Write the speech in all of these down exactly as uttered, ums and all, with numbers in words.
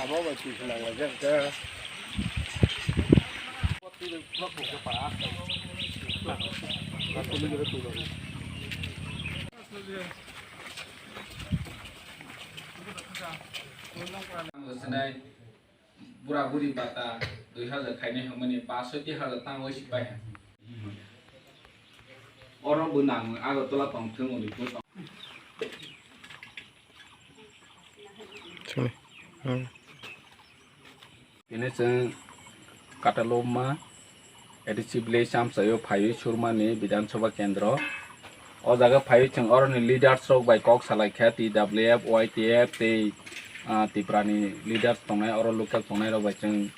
Abo bai twi swnam laijak khe. Bura buri bata dui hazar khainai hwnmani ba soi ti hazar tangwi si pai ha. Oro bo nang Agartala tong thung uni bo tong. Sini. Hmm. Tini chwng Kataloma A D C village amchaio phaiwi Surmani Bidhan Sabha Kendro. O jaga phaiwi chwng oroni leaders rok bai kok salaikha, T W F, Y T F tei, ah, Tiprani leaders tongnai, oro local tongnai rok bai chwng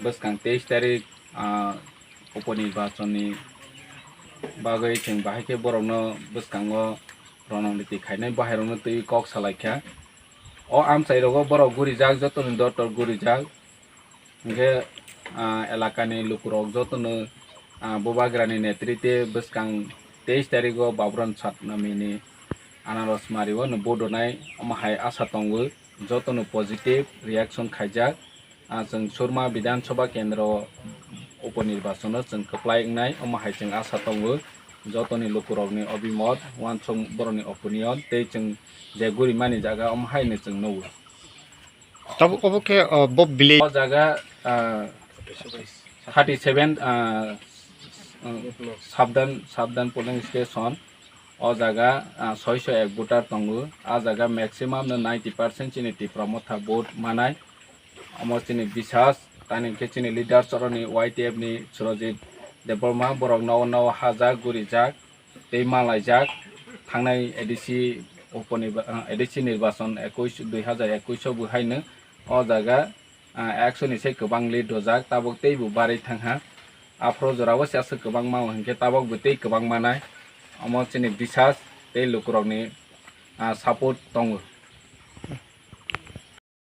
bwskang teis tarik, ah, uponirbachonni bagwi chwng bahai khe borokno bwskango ronong riti khainai bahairokno twi kok salaikha. O amchai rogo borok gurijak, jotoni dotor gurijak. Hingkhe, ah, elakani lukurok jotono, ah, Bubagrani netrite bwskang teis tarigo Babron Satnamini Anaros Mario no vote rwnai, omo hai asa tongo, jotono positive reaction khaijak. Ah, chwng Surma Bidhan Sabha Kendro uponirbachano chwng kwplai wngnai, omo hai chwng asa tongo, jotoni lukurokni obimot, uansuk borokni opinion, tei chwng je gurimani jaga omo hai no chwng nugo. Tabuk obo khe, uh, bo village. O jaga, ah, thirty seven, ah, ah, Sabdan, Sabdan polling station. O jaga, ah, soiso ek voter tongo. A jaga maximum no ninety percent chini Tipra Motha vote manai. Omo chini bisas, tani khe chini leader choroni Y T F ni Surojit Debbarma, borok nogo nogo hajak, gurijak. Tei malaijak thangnai A D C uponi-, ah, A D C nirbachon ekush, dui hazar ekush o bo haino o jaga, ah, ekso ni se kwbang lead rwjak, tabuk tei bo barwi thangha. Aphuru jorao se aswk kwbang mao hinkhe tabuk bo tei kwbang manai. Omo chini bisas tei lukurokni, ah, support tongo.